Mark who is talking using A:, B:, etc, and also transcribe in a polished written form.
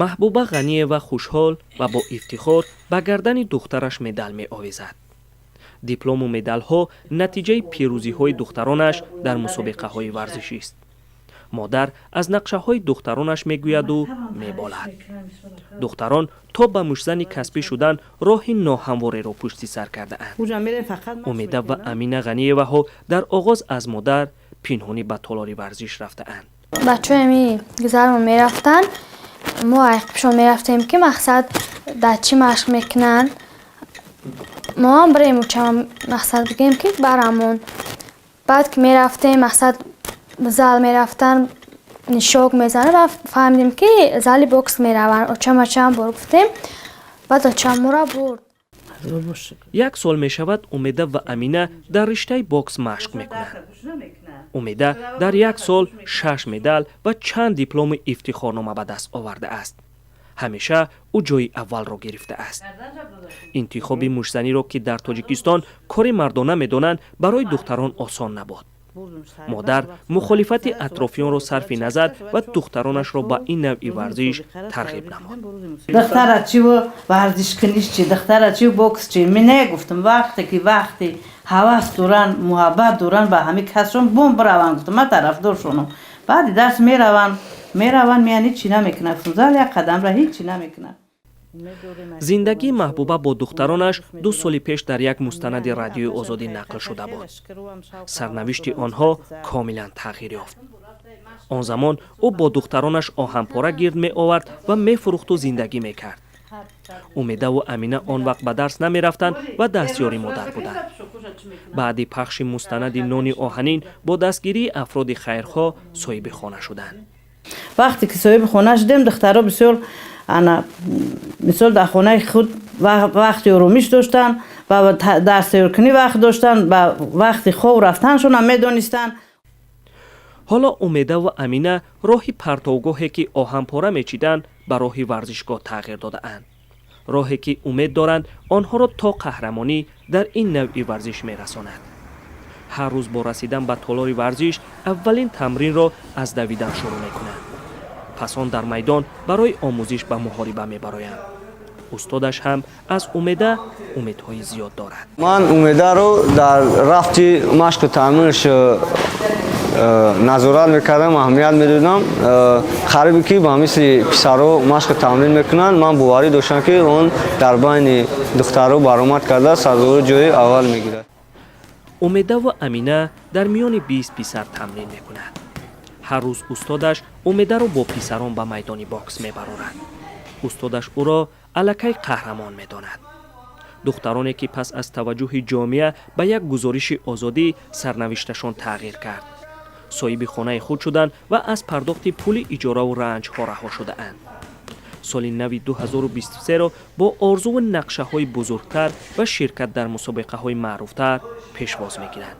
A: Маҳбуба Ғаниева хушҳол ва бо ифтихор ба гардани духтараш медал меовезад. Диплому медалҳо натиҷаи пирӯзиҳои духтаронаш дар мусобиқаҳои варзишист. Модар аз нақшаҳои духтаронаш мегӯяду меболад. Духтарон то ба муштзани касбӣ шудан роҳи ноҳамвореро пушти сар кардаанд. Умеда ва Амина Ғаниеваҳо дар оғоз аз модар пинҳонӣ ба толори варзиш рафтаанд.
B: Бачаҳои ами гузармон мерафтанд, мо айқибшон мерафтем, ки мақсад дар чӣ машқ мекунанд, мо ҳам бирем учам, мақсад бигем, ки барамон. Баъд ки мерафтем, мақсад зал мерафтан, нишок мезанад ва фаҳмидем, ки зали бокс мераванд. Очама чанд бор гуфтем, баъд очам моро бурд.
A: Як сол мешавад, Умеда ва Амина дар риштаи бокс машқ мекунанд. Умеда дар як сол шаш медал ва чанд диплому ифтихорнома ба даст овардааст. Ҳамеша ӯ ҷои аввалро гирифтааст. Интихоби муштзаниро, ки дар Тоҷикистон кори мардона медонанд, барои духтарон осон набуд. Модар мухолифати атрофиёнро сарфи назар ва духтаронашро ба ин навъи варзиш тарғиб намуд.
C: Духтара чиву варзишкуниш чи, духтара чиву бокс чи, мине гуфтам, вақте ки вақти ҳавас доранд, муҳаббат доранд ба ҳамин касшон, бом бираванд, гуфтам, ман тарафдоршонам. Баъди дарс мераванд, меян, ҳеҷ чӣ намекунад. Зал як қадамра ҳеҷ чӣ намекунад.
A: Зиндагии Маҳбуба бо духтаронаш 2 соли пеш дар як мустанади Радиои Озодӣ нақл шуда буд. Сарнавишти онҳо комилан тағйир ёфт. Он замон ӯ бо духтаронаш оҳанпора гирд меовард ва мефурӯхту зиндагӣ мекард. Умедаву Амина он вақт ба дарс намерафтанд ва дастёри модар буданд. Баъди пахши мустанади «Нони оҳанин» бо дастгирии афроди хайрхоҳ соҳиби хона шуданд.
C: Вақте ки соҳиби хона шудем, духтаро бисёр ана мисол дар хонаи худ вақти оромиш доштанд ва дарс тайёркунӣ вақт доштанд, ба вақти хов рафтаншонам медонистанд.
A: Ҳоло Умеда ва Амина роҳи партовгоҳе, ки оҳанпора мечиданд, ба роҳи варзишгоҳ тағйир додаанд, роҳе ки умед доранд, онҳоро то қаҳрамонӣ дар ин навъи варзиш мерасонад. Ҳар рӯз бо расидан ба толори варзиш аввалин тамринро аз давидан шурӯъ мекунанд. Пас он дар майдон барои омӯзиш ба муҳориба мебароянд. Устодаш ҳам аз Умеда умедҳои зиёд дорад.
D: Ман Умедаро дар рафти машқу тамринш назорат мекардам, аҳамият медодам. Қарибе ки ба мисли писаро машқу тамрин мекунанд. Ман боварӣ доштам, ки он дар байни духтаро баромад карда, сазовори ҷои аввал мегирад.
A: Умедаву Амина дар миёни 20 писар тамрин мекунад. Ҳар рӯз устодаш Умедаро бо писарон ба майдони бокс мебарорад. Устодаш ӯро аллакай қаҳрамон медонад. Духтароне, ки пас аз таваҷҷӯҳи ҷомеа ба як гузориши Озодӣ сарнавишташон тағйир кард, соҳиби хонаи худ шуданд ва аз пардохти пули иҷораву ранҷҳо раҳо шудаанд, соли нави 2023-ро бо орзуву нақшаҳои бузургтар ва ширкат дар мусобиқаҳои маъруфтар пешвоз мегиранд.